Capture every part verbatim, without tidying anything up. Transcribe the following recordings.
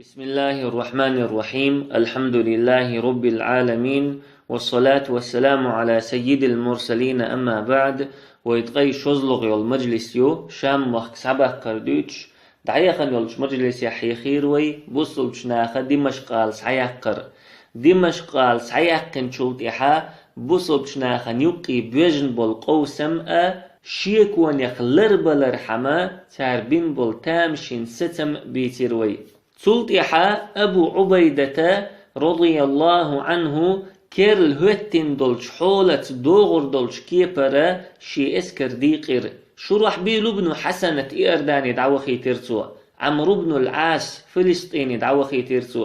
بسم الله الرحمن الرحيم. الحمد لله رب العالمين. والصلاة والسلام على سيد المرسلين. أما بعد. Вай ткъай шозлагӀа йола мажлис ю, Шам мохк схьабаккхар дуьйцуш, дӀаяхана йолчу мажлисехь хьехийра вай бусалбачу наха Димашкъ-гӀала схьаяккхар. Димашкъ-гӀала схьаяьккхинчул тӀаьхьа бусалбачу нахана юккъе боьжна болу къовсам а, шеконех ларбалархьама, цара бина болу тамашийна сацам а бийцира вай. Цул тӀаьхьа Абу Ӏубайдата, радияллаху Ӏанху, керла хӀоьттина долчу хьолаца догӀур долчу кепара шен эскар дийкъира. Шурахьбил ибну Хьасанат Иордане дӀавахийтира цо, Ӏамр ибнул Ӏас Филистине дӀавахийтира цо,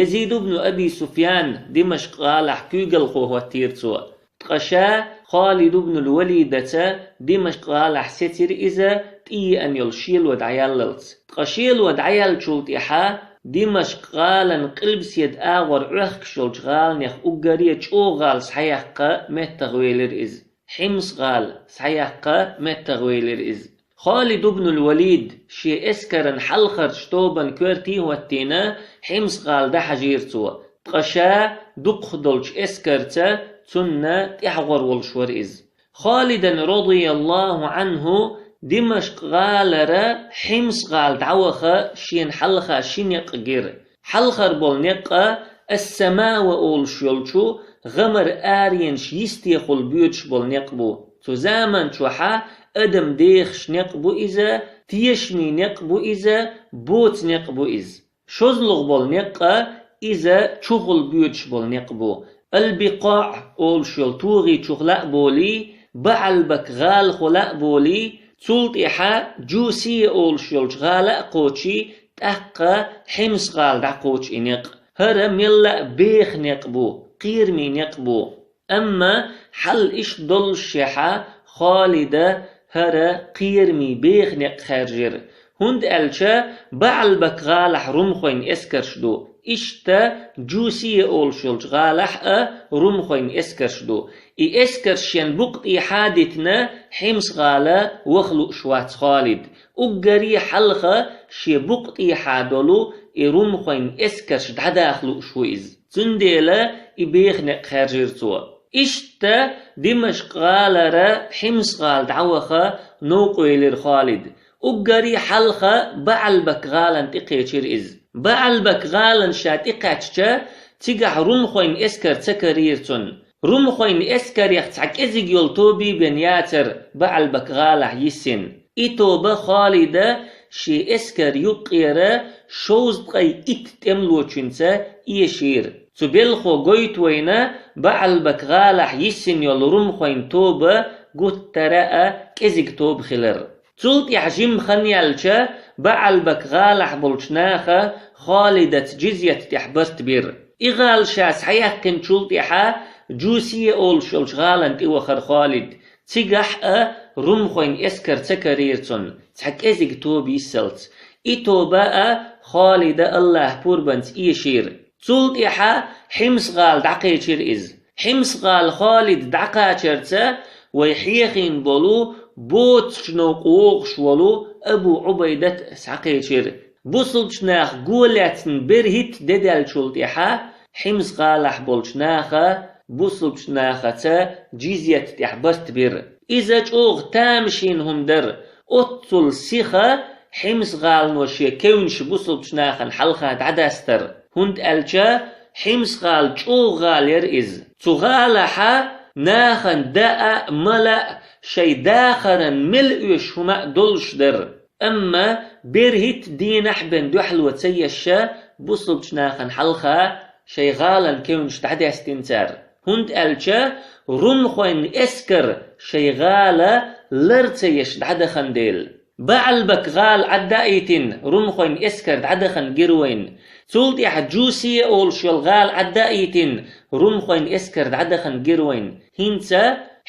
Язид ибну Аби Суфьян Димашкъ-гӀалахь куьйгалхо хӀоттийра цо. Ткъа ша Халид ибнул Валидаца Димашкъ-гӀалахь сецира иза, тӀееана йолу шело дӀаяллалц. Ткъа шело дӀаяьллачул тӀаьхьа Димашкъ-гӀалан къилбаседа агӀор Ӏохкуш йолчу гӀаланех уггаре чӀогӀа гӀала схьаяккха меттахвелира иза. Хьимс-гӀала схьаяккха меттахвелира иза. Халид ибнул Валид шен эскаран хьалхарчу тобан коьрте а хӀоттийна, Хьимс-гӀала дӀахьажийра цо. Ткъа ша дукхах долчу эскарца цунна тӀаьхьагӀор волуш вара иза. Халидан, радияллаху Ӏанху, Димашкъ-гӀалара Хьимс-гӀала дӀаваха шена хьалха ши некъ гира. Хьалхара болу некъ а Ас-Самава олуш йолчу гӀамар аренаш йистехула боьдуш болу некъ бу. Цу заман чохь а адам дехаш некъ бу иза, тешаме некъ бу иза, боца некъ бу иза. ШозлагӀа болу некъ а иза чухула боьдуш болу некъ бу. Ал-БикъаӀ олуш йолу тогӀи чух лаьа болий, БаӀалбак-гӀалахо лаьа болий, цул тӀаьхьа Жусия олуш йолчу гӀала а кхочий, тӀаккха Хьимс-гӀала дӀакхочу и некъ. ХӀара мелла а беха некъ бу, кхераме некъ бу. Амма хьал иштта доллушехь а, Халида хӀара кхераме беха некъ хаьржира, хӀунда аьлча БаӀалбак-гӀалахь румхойн эскарш ду, иштта Жусия олуш йолчу гӀалахь а румхойн эскарш ду. И эскарш шен букъа тӀехьа а дитина, Хьимс-гӀала ваха лууш вац Халид. Уггаре хьалха шен букъа тӀехьа долу и румхойн эскарш дӀадаха лууш ву иза. Цундела и беха некъ хаьржира цо. Иштта Димашкъ-гӀалара Хьимс-гӀала дӀаваха новкъа велира Халид. Уггаре хьалха БаӀалбак-гӀалана тӀекхечира иза. БаӀалбак-гӀалана ша тӀекхаьчча, цигахь румхойн эскар ца карийра цунна. Румхойн эскарех цхьа кӀезиг йолу тоба бен яцара БаӀалбак-гӀалахь йиссина. И тоба Халида шен эскар юккъера шовзткъе итт тӀемалочуьнца эшийра. Цу белхо гойту вайна БаӀалбак-гӀалахь йиссина йолу румхойн тоба гуттара а кӀезиг тоба хилар. Цул тӀаьхьа жимма хан яьлча, БаӀалбак-гӀалахь болчу наха Халидаца джизъят тӀехь барт бира. И гӀала ша схьаяьккхинчул тӀаьхьа Джусия олуш йолчу гӀалана тӀевахара Халид. Цигахь а румхойн эскар ца карийра цунна, цхьа кӀезиг тоба йиссалц. И тоба а Халида АллахӀ пурбанца эшийра. Цул тӀаьхьа Хьимс-гӀала дӀакхечира иза. Хьимс-гӀала Халид дӀакхачарца вай хьехийна болу боцучу новкъа вогӀуш волу Абу Ӏубайдат схьакхечира. Бусулбачу наха го лаьцна берхӀитта де даьллачул тӀаьхьа Хьимс-гӀалахь болчу наха бусулбачу нахаца джизъят тӀехь барт бира. Иза чӀогӀа тамашийна хӀума дара. Оццул сиха Хьимс-гӀалано шен кевнаш бусулбачу нахана хьалха дӀадастар, хӀунда аьлча Хьимс-гӀала чӀогӀа гӀала яра иза. Цу гӀалахьа нахана даа а, мала а, шайн дахаран мел оьшу хӀума а долуш дара. Амма берхӀитта дийнахь бен дуьхьало ца еш, бусулбачу нахана хьалха шайн гӀалан кевнаш дӀадаьстина цара, хӀунда аьлча румхойн эскар шайн гӀала лар ца еш дӀадахана дела. БаӀалбак гӀала Ӏаддаийтина румхойн эскар дӀадахана гира вайна. Цул тӀаьхьа Джусия олуш йолу гӀала Ӏаддаийтина румхойн эскар дӀадахана гира вайна. ХӀинца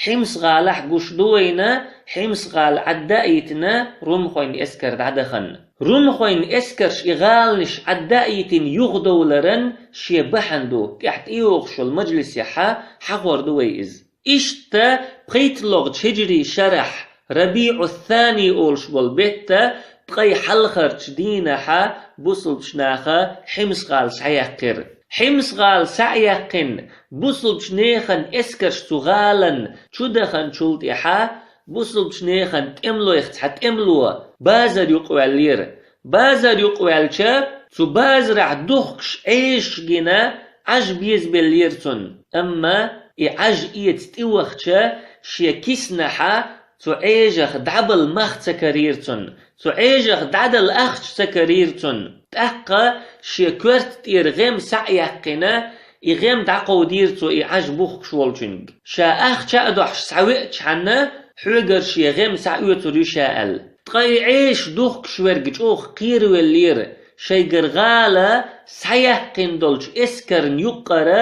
Хьимс гӀалахь гуш ду вайна Хьимс гӀала Ӏаддаийтина румхойн эскар дӀадахана. Румхойн эскарш и гӀаланаш Ӏаддаийтина юхадовларан шен бахьана ду, тӀаьхьа тӀейогӀуш йолу мажлисехьа хьахор ду вай иза. Иштта пхийтталгӀачу хӀиджрий шарахь, РабиӀу-ссани олуш болу бетта, Ткъай хьалхарчу дийнахьа бусулбчу наха Хьимс-гӀала схьаяьккхира. Хьимс-гӀала схьа а яьккхина, бусулбчу нехан эскарш цу гӀалан чу даханчул тӀаьхьа бусулбчу нехан тӀемалойх цхьа тӀемало базар юкъаваьллера. Базар юкъаваьлча, цу базарахь духкуш Ӏежаш гина Ӏаж безабеллера цунна. Амма и Ӏаж эца тӀевахча, шен киснахьа цу Ӏежах дӀабала мах ца карийра цунна. Цу Ӏежах дӀадала ахча ца карийра цунна. ТӀаккха шен коьрта тӀера гӀем схьа а яьккхина, и гӀем дӀакховдийра цо и Ӏаж бухкуш волчуьнга. Ша ахча а дохьуш схьавеачхьана, хьоьгара шен гӀем схьаоьцур ю ша аьлла. Ткъа и Ӏеша духкуш верг чӀогӀа кхеравеллера, шайгара гӀала схьаяьккхина долчу эскарна юккъара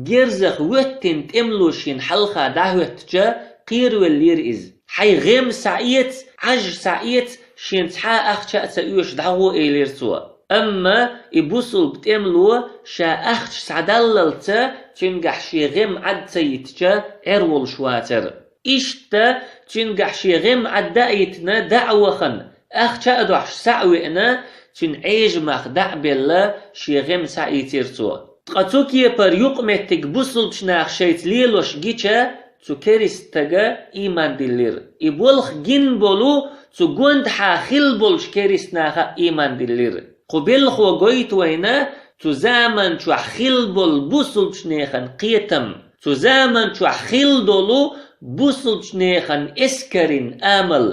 герзах воьттина тӀемало шена хьалха дӀахӀоьттича, кхеравеллера иза. Хьайн гӀем схьаэца, Ӏаж схьаэца, шена цхьа а ахча а ца оьшу дӀагӀо, элира цо. Амма и бусулба тӀемало ша ахча схьадаллалца, цуьнгахь шен гӀем Ӏад ца йитича, Ӏер волуш вацара. Иштта цуьнгахь шен гӀем Ӏадда а йитина, дӀа а вахана, ахча а дохьуш схьа а веана, цуьнан Ӏежа мах дӀа а белла, шен гӀем схьаийцира цо. Ткъа цу кепара юкъаметтиг бусулбчу наха шайца лелош гича, цу керист стага ийман диллира. И болх гина болу цу гондахьа хилла болчу керист наха а ийман диллира. Кху белхо гойту вайна цу заман чохь хилла болу бусулбчу нехан кхетам, цу заман чохь хилла долу бусулбчу нехан эскарин амал.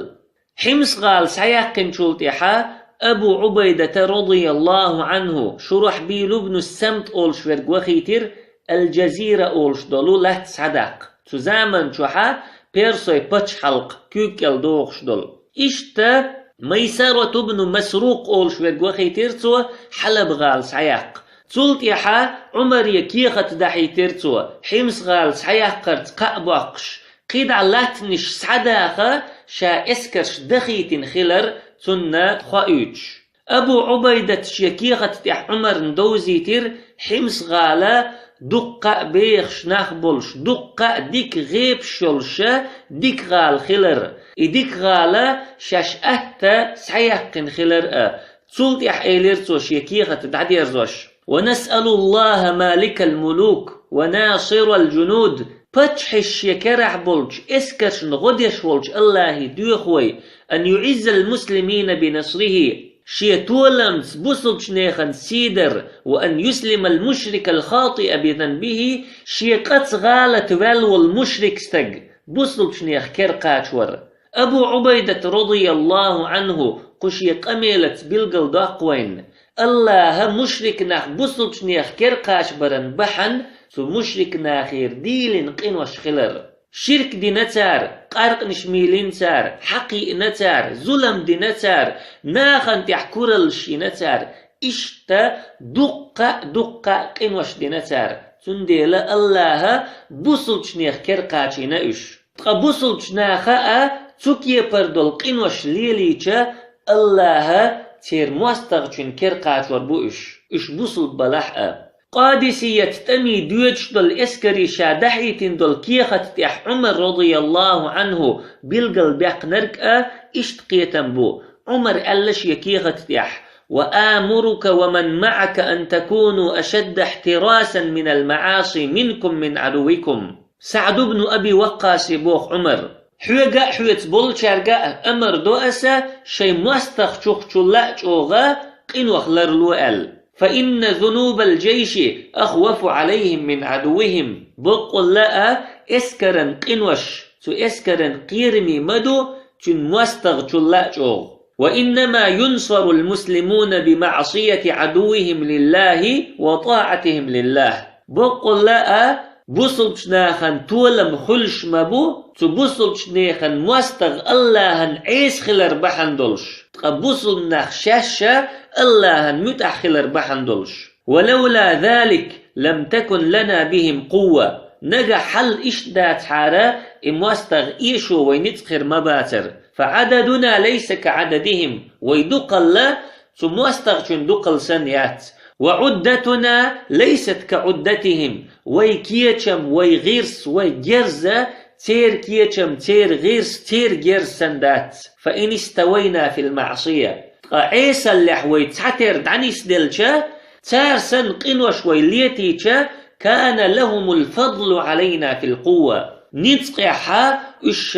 Хьимс-гӀала схьаяьккхинчул тӀаьхьа Абу Ӏубайдата, радияллаху Ӏанху, Шурахьбил ибн Самт олуш верг вахийтира Ал-Джазира олуш долу латта схьадаккха, цу заман чохьа Персой пачхьалкх куьйга кӀел дохуш долу. Иштта Майсарат ибн Масрукъ олуш верг вахийтира цо Хьалаб-гӀала схьаяккха. Цул тӀаьхьа Ӏумаре кехат дахьийтира цо, Хьимс-гӀала схьаяккхарца кхаъ боккхуш, кхидӀа латтанаш схьадаха, ша эскарш дахийтина хилар цунна хоуьйтуш. Абу Ӏубайдат шен кехат тӀехь Ӏумарна довзийтира Хьимс-гӀала дуккха а бехаш нах болуш, дуккха а дика гӀепаш йолуша дика гӀала хилар. И дика гӀала шаьш атта схьаяьккхина хилар а. Цул тӀаьхьа элира цо шен кехат дӀадерзош: «Ва насъалуллаха маликал мулук, ва насирал джунуд». Паччахьаш шен керахь болчу эскаршна гӀо деш волчу Аллахе доьху вай, ан юӀиззал муслимина би насрихи, шен толамца бусулбчу нехан сий дар, ва ан юслимал мушрикал хатиа би занбихи, шен къаца гӀалат ваьлла волу мушрик стаг бусулбчу нехан кер кхачавар. Абу Ӏубайдат, радияллаху Ӏанху, кху шен къамелаца билгалдоккху вайна: Аллаха мушрик нах бусулбчу нехан кер кхачабаран бахьана цу мушрик нахера дийлина къинош хилар. Ширк дина цара, къаркъанаш мийлина цара, хьакхиъна цара, зулам дина цара, нахана тӀехь кураллаш йина цара, иштта дуккха а, дуккха а къинош дина цара. Цундела Аллаха бусулбчу нехан кер кхачийна уьш. Ткъа бусулбчу наха а цу кепара долу къинош лелийча, Аллаха церан мостагӀчун кер кхачор бу уьш, уьш бусулба балахь а. Къадисият тӀамий доьдуш долу эскарий ша дахьийтина долу кехат тӀехь Ӏумар, радияллаху Ӏанху, билгалбаьккхинарг а иштта кхетам бу. Ӏумар аьлла шен кехат тӀехь: «Ва амурука ва ман маӀака ан такуну ашадда ихтирасан минал маӀаси минкум мин Ӏадувикум». СаӀд ибн Аби Ваккъасе боху Ӏумар: «Хьоьга а, хьоьца болчаьрга а амар до аса, шайн мостагӀчухчул а чӀогӀа къинох ларло», аьлла. «Фа инна зунубал джайши ахвафу Ӏалайхим мин Ӏадувихим». Баккъалла а, эскаран къинош цу эскаран кхераме ма ду цуьнан мостагӀчул а чӀогӀа. «Ва иннама юнсарул муслимуна би маӀсияти Ӏадувихим лиллахи ва тӀаӀатихим лиллах». Баккъалла а, бусулбчу нахана толам хуьлуш ма бу, цу бусулбчу нехан мостагӀа Аллахьан Ӏеса хилар бахьана долуш, ткъа бусулба нах шаьшша Аллахьан муьтӀахь хилар бахьана долуш. «Ва лавла залик лам такун лана бихим къувва». Нагахь хьал иштта дацахьара, и мостагӀа эшо вай ницкъ хир ма бацара. «Фа Ӏададуна лайса ка Ӏададихим». Вай дукхалла цу мостагӀчун дукхалла санна яц. «Ва Ӏуддатуна лайсат ка Ӏуддатихим». Вай кечам, вай гӀирс, вай герз а церан кечам, церан гӀирс, церан герз санна дац. «Фа ин иставайна фил маӀсия». Ткъа Ӏесаллехь вай цхьатера дӀанисделча, цара санна къинош вай летийча, كان لهم الفضل علينا في القوة. Ницкъехьа уьш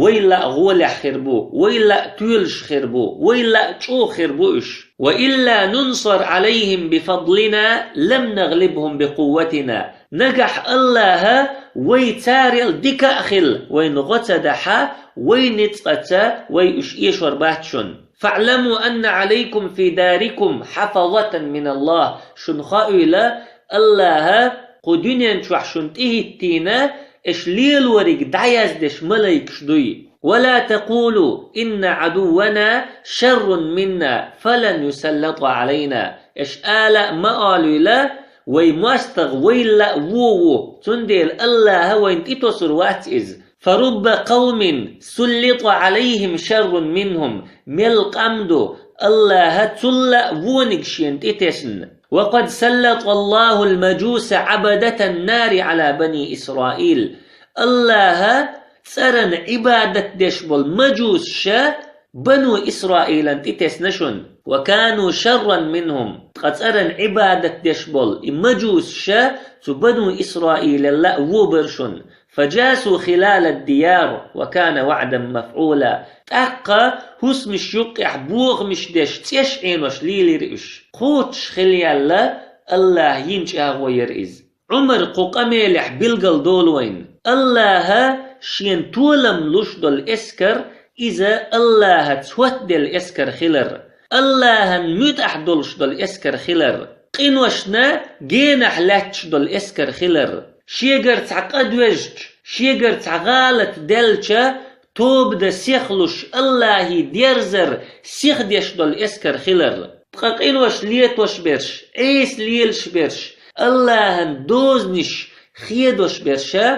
вай лаъ гӀолехь хир бу, вай лаъ тоьлуш хир бу, вай лаъ чӀогӀа хир бу уьш. وإلا ننصر عليهم بفضلنا لم نغلبهم بقوتنا. Нагахь АллахӀа вай царел дика а хилла, вайна гӀо ца дахьа, вай ницкъаца вай уьш эшор бац шуна. فاعلموا أن عليكم في داركم حفظة من الله. Шуна хоуьйла, АллахӀа кху дуьнен чохь шуна тӀехӀиттийна, аш лелориг дӀаяздеш малайкаш дуй. ولا تقولوا إن عدونا شر منا فلن يسلط علينا. Аш ала а ма олуьйла, вай мостагӀа вай лаъ вон ву, цундела АллахӀа вайна тӀетосур вац иза. فرب قوم سلط عليهم شر منهم. Мел къам ду, АллахӀа цул а вониг шена тӀетесна. وقد سلط الله المجوس عبدة النار على بني إسرائيل. АллахӀа цӀеран Ӏибадат деш болу мажусаш Бану Исраилан тӀетесна шуна. وكانوا شرا منهم. Ткъа цӀеран Ӏибадат деш болу и мажусаш цу Бану Исраилал а вон бара шуна. فجاسوا خلال الديار وكان وعدا مفعولا. ТӀаккха хӀусамаш юккъехь бохамаш деш цӀеш Ӏенош лелийра уьш. Кхочуш хила яьлла, АллахӀа йина чӀагӀо яра иза. Ӏумар кху къамелехь билгал долу вайна: АллахӀа шена толам луш долу эскар, иза АллахӀаца хӀоттаделла эскар хилар, АллахӀан муьтӀахь долуш долу эскар хилар, къиношна генахь лаьтташ долу эскар хилар, шегара цхьа къа доьжча, шегара цхьа гӀалат даьлча, тоба дан сихлуш, АллахӀе дерзар сихдеш долу эскар хилар. Ткъа къинош летош берш, Ӏеса лелаш берш, АллахӀан дозанаш хедош берш а,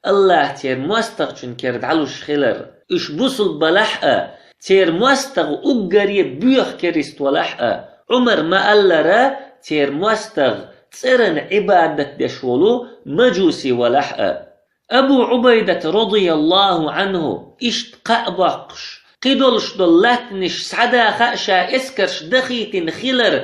АллахӀа церан мостагӀчун кера дӀалуш хилар. Уьш бусулба балахь а, церан мостагӀа уггаре боьха керист валахь а, Ӏумар ма-аллара, церан мостагӀа цӀеран Ӏибадат деш волу мажуси валахь а. Абу Ӏубайдат, радияллаху Ӏанху, иштта кхаъ боккхуш, кхидолуш долу латтанаш схьадаха а ша эскарш дахийтина хилар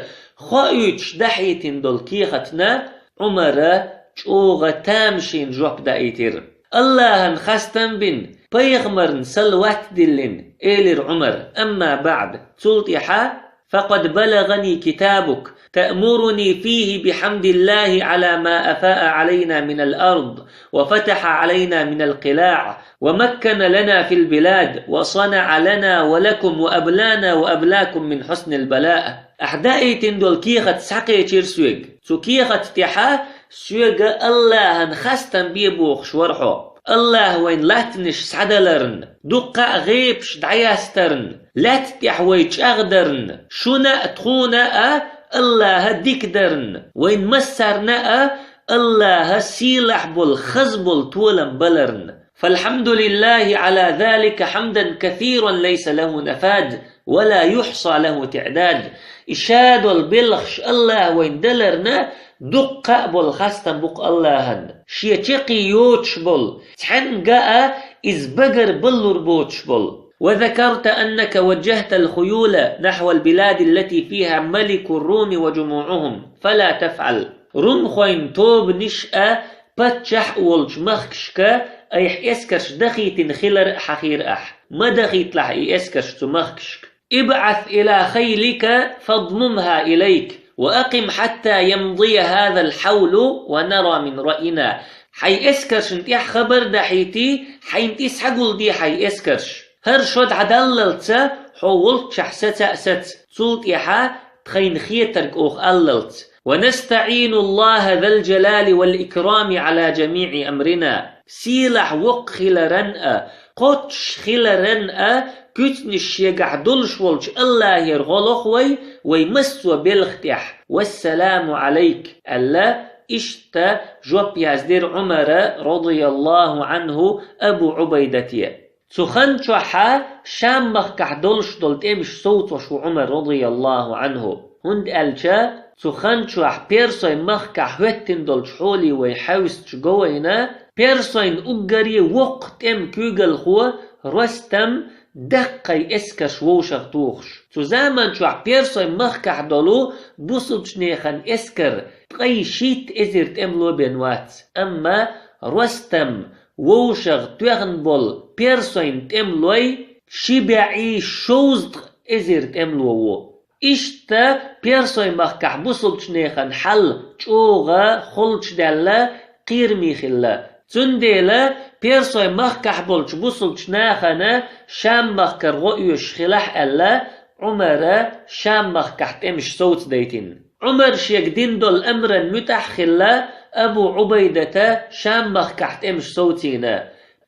хоуьйтуш дахьийтина долу кехатна Ӏумара чӀогӀа тамашийна жоп даийтира. АллахӀан хастам бина, пайхамарна салават диллина, элира Ӏумара: أما بعد, цул тӀаьхьа, فقد بلغني كتابك تأمرني فيه بحمد الله على ما أفاء علينا من الأرض وفتح علينا من القلاع ومكن لنا في البلاد وصنع لنا ولكم وأبلانا وأبلاكم من حسن البلاء. Ахьа даийтина долу кехат схьакхечира соьга. Цу кехата тӀехь соьга АллахӀан хастам бе бохуш вара хьо. АллахӀа вайн латтанаш схьадаларна, дуккха а гӀепаш дӀаястарна, лаьтта тӀехь вай чӀагӀдарна, шуна а, тхуна а АллахӀа дика дарна, вайн массарна а АллахӀа сийлахь болу, хаза болу толам баларна. فالحمد لله على ذلك حمدا كثيرا ليس له نفاد ولا يحصى له تعداد. И ша долу белхаш АллахӀа вайн даларна дуккха а болу хастам бу-кх АллахӀан. Шен чаккхе йоцуш болу, цхьаьнгга а иза багара баллур боцуш болу. وذكرت أنك وجهت الخيول نحو البلاد التي فيها ملك الروم وجموعهم، فلا تفعل. Румхойн тобанаш а, паччахь а волчу махкашка айхьа эскарш дахийтина хилар а хьахийра ахьа. Ма дахийталахь и эскарш цу махкашка. ابعث إلى خيلك فاضممها إليك وأقم حتى يمضي هذا الحول ونرى من رأينا. Хьайн эскаршна тӀехь хабар дахьийти, хьайна тӀе схьагулде хьайн эскарш. ХӀара шо дӀадаллалца хьо волччахь саца а саца, цул тӀаьхьа тхайна хетарг оха аллалц. ونستعين الله ذا الجلال والإكرام على جميع أمرنا. Сийлахь воккха хиларан а, кхоччуш хиларан а куьцнаш шегахь долуш волчу АллахӀера гӀо лоху вай, вай массо а белха тӀехь. والسلام عليك, аьлла, иштта жоп яздира Ӏумара, радияллаху Ӏанху, Абу Ӏубайдате. Цу хан чохьа Шам-махкахь долуш долу тӀемаш совцош ву Ӏумар, радияллаху Ӏанху, хӀунда аьлча цу хан чохь Персойн махкахь хӀоьттина долчу хьоле вай хьаьвсича го вайна, Персойн уггаре воккха тӀеман куьйгалхо Ростам даккхий эскарш вовшах тухуш. Цу заман чохь Персойн махкахь долу бусулчнехан эскар ткъе шийтта эзар тӀемало бен вац, амма Ростам вовшах тоьхна болу Персойн тӀемалой ши бӀе шовзткъа эзар тӀемало ву. Иштта Персойн махкахь бусулчнехан хьал чӀогӀа холчу даьлла, кхераме хилла. Цундела Персойн махкахь болчу бусулчу нахана Шам-махкара гӀо оьшуш хилахь аьлла, Ӏумара Шам-махкахь тӀемаш совцадайтина. Ӏумар шега дина долу амран муьтӀахь а хилла, Абу Ӏубайдата Шам-махкахь тӀемаш совцийна.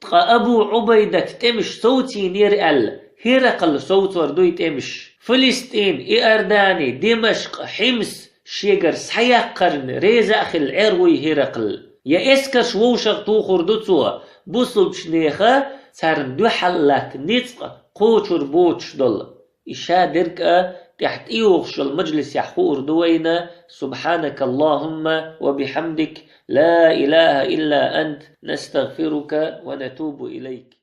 Ткъа Абу Ӏубайдат тӀемаш совцийнера аьлла, ХӀиракъал совцор дуй тӀемаш. Филистин, Иордани, Димашкъ, Хьимс шегара схьаяккхарна реза а хилла Ӏер вуй ХӀиракъал. Я эскарш вовшах тухур ду цо, бусулчнеха царна дуьхьал латта ницкъ кхочур боцуш долу. И ша дерг а тӀехь тӀейогӀуш йолу мажлисехь хуур ду вайна. سبحانك اللهم وبحمدك، لا إله إلا أنت، نستغفرك ونتوب إليك.